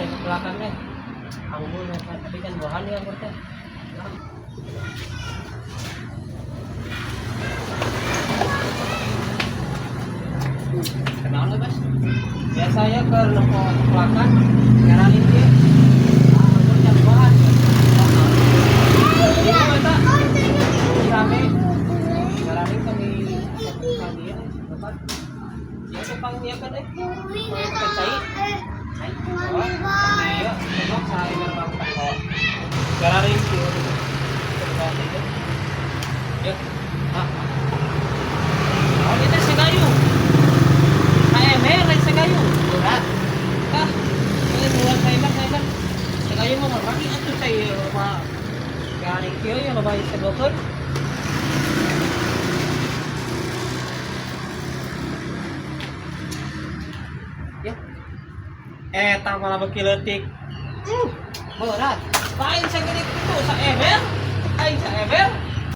Bari ke belakang deh. Anggur eta, tapi kan buahan ya anggur teh. Kenal nggak, Bas? Biasa ya ke nempo pelakan, ngaranin dia. Ah, anggur can buahan. Iya, eta. Rame. Ngaranin kami kami ya, Bapak. Ya, tepang dia kan eh. Ke cai. Cai. Oh, iya, memang sehari memang kok. Ngaranin kieu. Ya. Ah. Oh, ini segayu. Kaemer lain segayu. Berat. Ah, ini bulan kaemer kaemer. Segayu mah marami atuh cai mah. Garing kieu ya loba segokeun. Ya. Eta malah beuki leutik. Berat. Lain sagede kitu saemer. Aing saemer.